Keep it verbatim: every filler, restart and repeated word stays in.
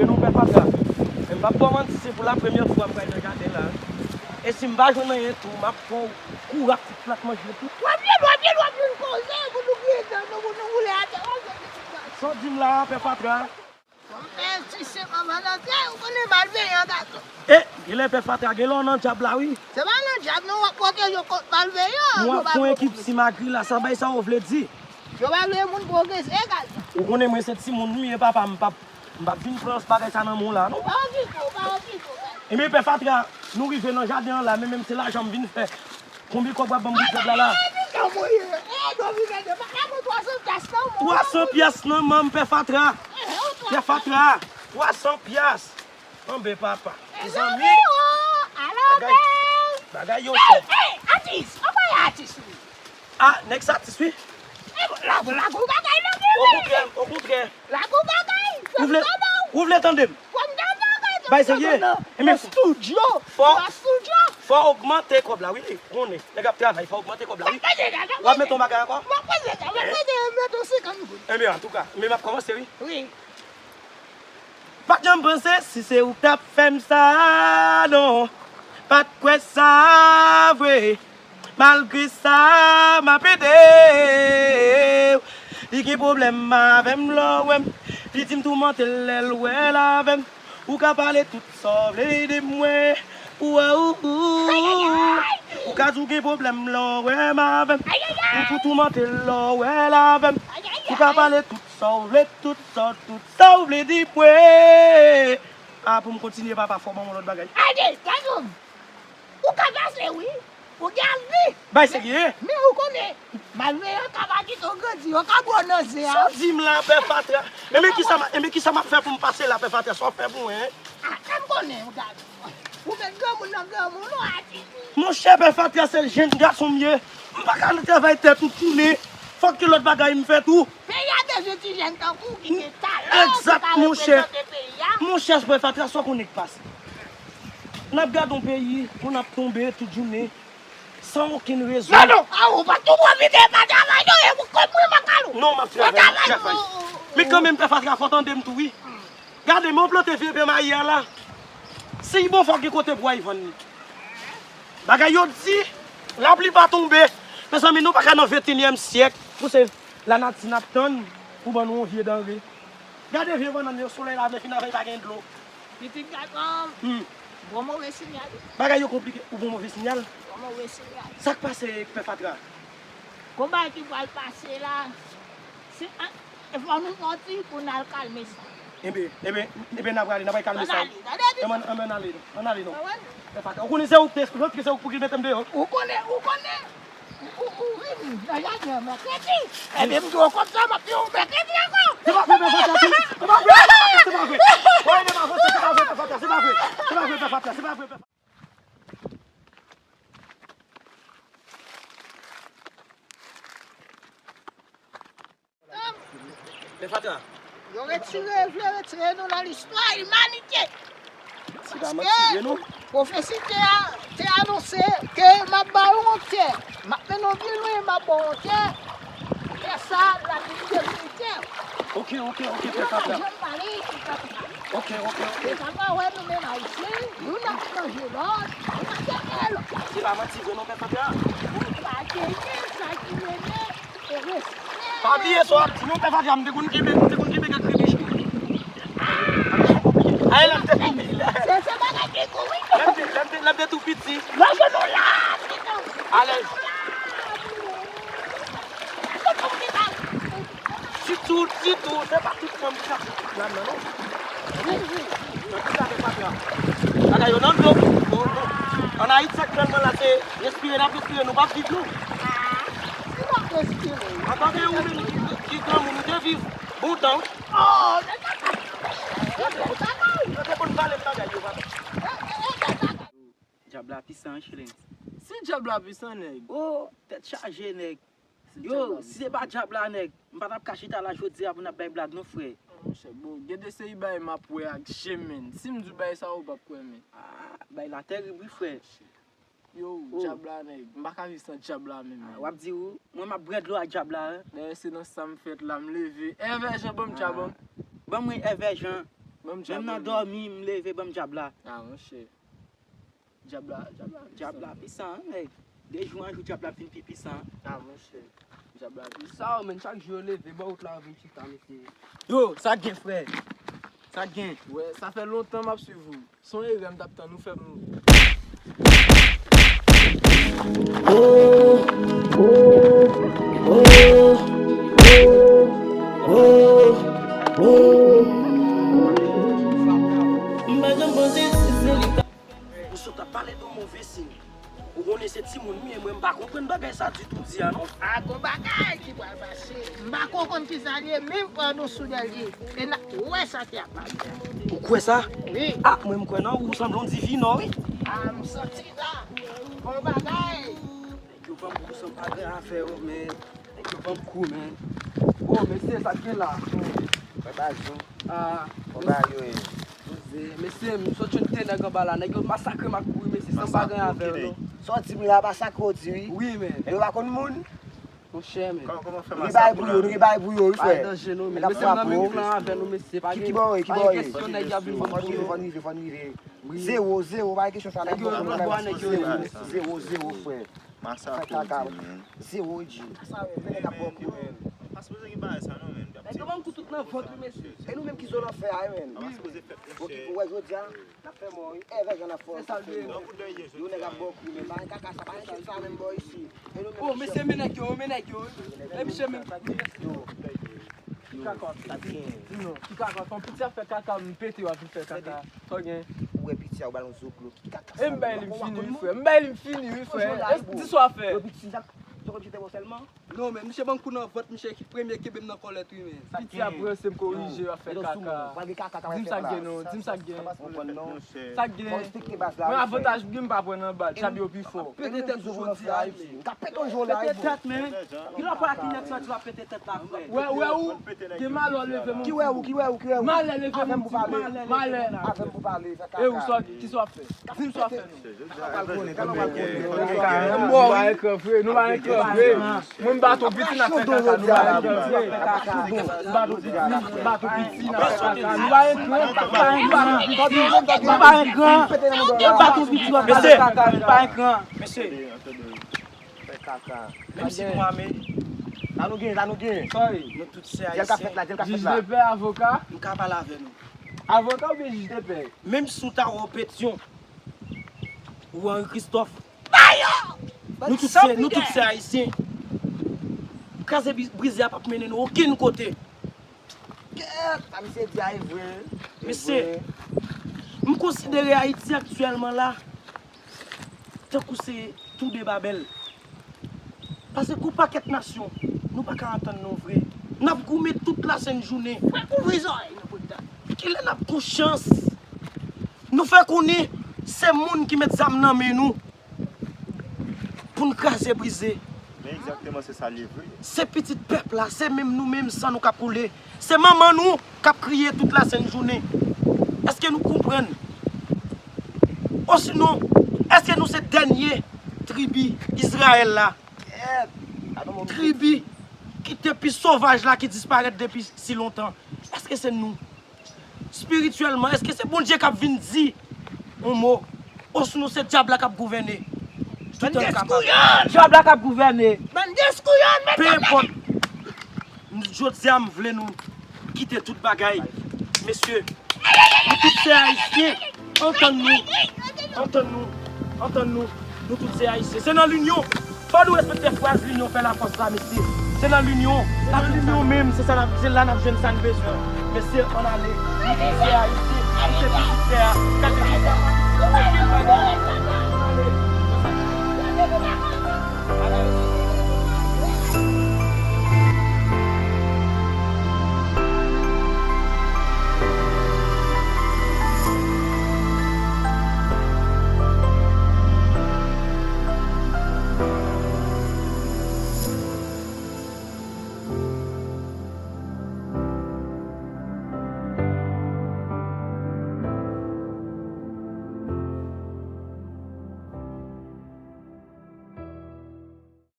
Non, pè Fatra. Men m p ap ba w manti, se pou la premyè fwa m pral nan jaden la. E si m pa jwenn anyen tou, m ap fè w kouri ak ti plat manje tou. W ap vin, w ap vin, w ap vin koze pou nou griyen dan nou, pou nou woule atè, w ap jwenn ti plat. Sa w di m la a, pè Fatra? Bon, men si se manman nan tè, ou konnen malveyan gason. E, genlè pè Fatra, genlè w nan djab la, wi. Se pa nan djab, non, w ap pwoteje w kont malveyan. Nou ap fè yon ekip simagri la, sa bay sa w vle di. Yo pa vle moun pwogrese, gason. Ou konnen mwen se timoun m ye, papa, m p ap, m p ap vin pran bagay sa nan men w la, non. Pa anvi tou, pa anvi tou, gason. Ebyen, pè Fatra, nou rive nan jaden an la, men menm se lajan m vin fè. Konbyen kòb w ap ban m pou djab la la? Twa san pyas nan men m, pè Fatra. Pè Fatra, twa san pyas. Anben papa. Mezanmi. Bagay, bagay yo fè. Ey, ey, atis, anvoye atis wi. Ah, nèg sa atis wi. Lagon bagay nan men. Okontrè, okontrè. Lagon bagay. Ou vle, ou vle tande m? Bay serye. Ebyen, fò, fò ogmante kòb la, wi. Konnen, nèg ap travay, fò ogmante kòb la, wi. W ap mete yon bagay ankò? Ebyen, antouka, men m ap kòmanse, wi. Wi. Pa t janm panse si se ou k t ap fè m sa, non. Pa t kwè sa vre. Malgre sa, m ap ede w. Li gen pwoblèm avè m lè w wè m. Li di m toumante l lè l wè l avè m. Ou ka pale tout sa w vle de mwen. Ou, ou, ou, ou. Ou ka di w gen pwoblèm lè w wè m avè m. Ou tou toumante l lè w wè l avè m. Ou ka pale tout sa w vle, tout sa, tout sa w vle di mwen. Ah, pou m kontinye, papa, fò ban m yon lòt bagay. Ade, gason m. Ou ka pase, wi. Ou gen avi. Bay serye. Men ou konnen, malveyan ka pa kite w grandi, yo ka ba w nan zen an. Sa w di m la, pè Fatra? Ebyen, kisa m, ebyen, kisa m ap fè pou m pase la, pè Fatra? Sa w fè pou mwen, en? Ah, sa m konnen, ou gade. Ou met granmoun nan granmoun, ou atiti. Monchè, pè Fatra, se jenn gason m ye. M pa ka nan travay tèt m tounen. Fòk gen lòt bagay m fè tou. Peyi a bezwen ti jèn tankou w ki gen talan, ki ka reprezante peyi a. Monchè, pè Fatra, sa w konnen k pase? N ap gade yon peyi, moun ap tonbe tout jounen, san okenn rezon. Non, non, a, ou pa tou pwofite, pa travay non, e pou kòb mwen, m ap al ou. Non, m ap travay, m ap travay. Men kanmenm, pè Fatra, fò w tande m tou, wi. Gade, men w plante vye pye mayi a la. Si l bon, fòk gen kote pou w al vann li. Bagay yo di, lapli pa tonbe. Mezanmi, nou pa ka nan ventenyèm syèk. Pou se lanati n ap tann pou ban nou yon vye danre. Gade vye bannann yo, solèy la vle fin avè l, pa gen dlo. Pitit gason m, hmm, bon move sinyal. Bagay yo konplike. Ou bon move sinyal? Bon move sinyal. Sa k pase, pè Fatra? Konba ki pral pase la, se an, e fò nou sòti pou n al kalme sa. Enben, enben, enben, n a prale, n a prale kalme sa. Ann ale, ann ale. Enben, ann ale, ann ale non. Pè Fatra, ou konnen se ou k te rantre, se ou k pou ki mete m deyò. Ou konnen, ou konnen. Ou, ou vini nan jaden an mèkredi. Enben, m di w konsa, m ap di w mèkredi ankò. Se pa vre, pè Fatra, se pa vre. Woy, se pa vre, se pa vre, pè Fatra, se pa vre. Se pa vre, pè Fatra, se pa vre, pè Fatra. Pè Fatra. Yo retire, vle retire nou nan listwa imanite. Se pa manti vre, non. Paske pwofesi te a, te anonse ke m ap ba w yon tè. M ap mennen w byen lwen, m ap ba w yon tè. Tè sa, l ap vin definitè. Ok, ok, ok, pè Fatra. Yo pa janm pale, se sa ki pale. Ok, ok, ok. Se sa pa wè nou menm Ayisyen, youn ap chanje lòt, youn ap chanje lòt. Se pa manti vre, non, pè Fatra. Ou pa genyen sa ki rele. Pa bliye sa w ap di non, pè Fatra, m te konn kenbe, m te konn kenbe kèk rebiche tou. Ay, lè m te tou piti. Se, se bagay ki kouri. Lè m te, lè m te, lè m te tou piti. Lè w jwenn yon la, pitit. Alèz. Sitou, sitou, se pa tout fanm ki ka fè tout grann nan, non. Nan tout afè patra. Bagay yo nan dlo. Bon, bon. Ann Ayiti, sa k pral pran la, se respire n ap respire, nou p ap viv, non. Si w ap respire. Antanke ou menm ki, ki granmoun, ou te viv bon tan, wi. Oh, yo te konn pale m bagay yo, papa. Dyab la pisan, wi, Chilens. Si dyab la pisan, nèg. Oh, tèt chaje, nèg. Yo, si se pa dyab la, nèg, m pa t ap ka chita la jodi a pou n ap bay blag, non, frè. Monchè, bon, gen de seri bagay m ap wè ak je m, menn. Si m di w bagay sa, ou p ap kwè, menn. Ah, bagay la tèrib, wi, frè. Yo, dyab la, nèg, m pa ka viv san dyab la, menm, menn. W ap di ou, mwen, m ap bwè dlo ak dyab la, wi. Dayè, se nan sa m fèt la, m leve. Èvè Jan, ban m tcha, ban m. Ban mwen Èvè Jan. Menm nan dòmi, m leve, ban m dyab la. Ah, monchè. Dyab la, dyab la, dyab la pisan, wi, nèg. De jou an jou, dyab la vin pi pisan. Ah, monchè. Dyab la pisan, men chak jou yo leve, bò wout la, yo vin chita, mesye. Yo, sa gen, frè? Sa gen? Wè, sa fè lontan m ap swiv ou. Se yon erè m t ap tann ou fè pou nou. M pa janm panse si se li ta. Ou sot ap pale de yon move siy. Ou konnen se timoun m ye, mwen m pa konprann bagay sa ditou w di a non. A gon bagay ki pral pase. M pa ko konn kisa l ye, men m kwè nou sou dèyè. E n ap wè sa ki ap pase. Ou kwè sa? Wi. A, mwen m kwè nan ou, ou sanble yon divinò, wi. A, m santi sa. Bon bagay. Nèg yo ban m kou san pa gen afè yo, men. Nèg yo ban m kou, men. Oh, mesye, sa k gen la? Mwen pa di w. Ah, bon bagay yo ye. Mesye, m sot jwenn de nèg anba la. Nèg yo masakre m ak kou, mesye, san pa gen afè yo, non. Sa w di m la, masakre w di, wi. Wi, men. Nèg yo pa konn moun. Monchè, men. Kòman, kòman fè masakre la? Nou gen bagay pou yo, nou gen bagay pou yo, wi, frè. Pa gen danje, non, men. Mesye, m nan menm plan avè nou, mesye. Pa gen kesyon nèg y ap vin ban m kou, non. Fò n rive, fò n rive, fò n rive. Zewo, zewo, pa gen kesyon sa la. Nèg yo anba bwa, nèg yo, mesye. Zewo, zewo, frè. Masakre w di, men. Zewo, G. Sa, men, men nèg ap bò kou. Pa sipoze gen bagay sa non, men. Nèg yo ban m kou tout nan vant, wi, mesye. E nou menm ki zo nan fè a, wi, men. Sa pa sipoze fèt, monchè. Bon, ki pou wè jodi a, n ap fè mò, wi. Evè jan n ap fè. Se sa l ye. Yon nèg ap bò kou, men pa gen kaka sa, pa gen kesyon sa menm bò isi. E nou menm ki chèf. Oh, mesye, men nèg yo, men nèg yo, wi. E mesye, men. Yo. Ki kaka w ap fè? Di non. Ki kaka w ap fè? Yon piti ap fè kaka, m pete, w ap vin fè kaka. Sa w gen? Ou wè piti a, ou ba l yon zoklo. Ki kaka sa? E m bay li, m fini, wi, frè. M bay li, m fini, wi, frè. E di sa w ap fè. Yo, piti, sa, sa w ap jete bò sèlman? Non, men misye ban m kou nan vant, misye ki premye kenbe m nan kòlèt, wi, men. Piti ap ranse m korije, w ap fè kaka. Di m sa k gen, non. Di m sa k gen. Sa k gen? Mwen avantaj m gen, m pa pran nan bal. Tchab yo pi fò. Pete tèt ou jodi a, wi, men. Pete tèt, men. Ki rapò ak inèg sa di w ap pete tèt la, frè? Wè, wè ou, gen malè leve m. Ki wè ou, ki wè ou, ki wè ou? Malè leve m, malè. Avè m pou pale. Avè m pou pale, fè kaka. E ou sa, kisa w ap fè? Di m sa w ap fè, non. Sa pral konnen, sa pral konnen. Nou pa ekran vre, nou pa ekran vre. Mwen m bat yon piti n ap fè kaka, nou pa ekran vre. M bat yon piti, m bat yon piti n ap fè kaka. Nou pa ekran, nou pa ekran. M bat yon piti n ap fè kaka, nou pa ekran. Mesye. Fè kaka. Menm si nou ame. Sa nou gen, sa nou gen. Sorry. Nou tout se ayisyen. Jij de pè, avoka. M ka pale avè nou. Avoka oubyen jij de pè? Menm si w ta wè w Petyon, ou Henri Christophe, nou tout se, nou tout se ayisyen. Kraze bi-, brize a p ap mennen nou okenn kote. Kèt, sa misye di a e vre. Mesye, m konsidere Ayiti aktyèlman la tankou se tou de Babèl. Paske gon pakèt nasyon, nou pa ka antann nou vre. N ap goumen tout lasent jounen. Kilè n ap gon chans? Nou fè konnen se moun ki met zam nan men nou pou n kraze brize. Men egzakteman se sa l ye vre. Se pitit pèp la, se menm nou menm san nou k ap koule. Se manman nou k ap kriye tout lasent jounen. Èske nou konprann? Osinon, èske nou se dènye tribi Izrayèl la? Tribi ki te pi sovaj la, ki disparèt depi si lontan. Èske se nou? Espirityèlman, èske se Bondye k ap vin di yon mo? Osinon se dyab la k ap gouvène? Toutan kapab. Dyab la k ap gouvène. Pe enpòt. Jodi a, m vle nou kite tout bagay. Mesye, nou tout se Ayisyen. Antann nou. Antann nou. Antann nou. Nou tout se Ayisyen. Se nan linyon. Fò nou respekte fraz linyon fè lafòs la, mesye. Se nan linyon. Nan linyon menm, se sa n ap, se la n ap jwenn sa n bezwen. Mesye, ann ale. Nou tout se Ayisyen. Nou se pitit tè a. Kache pitit.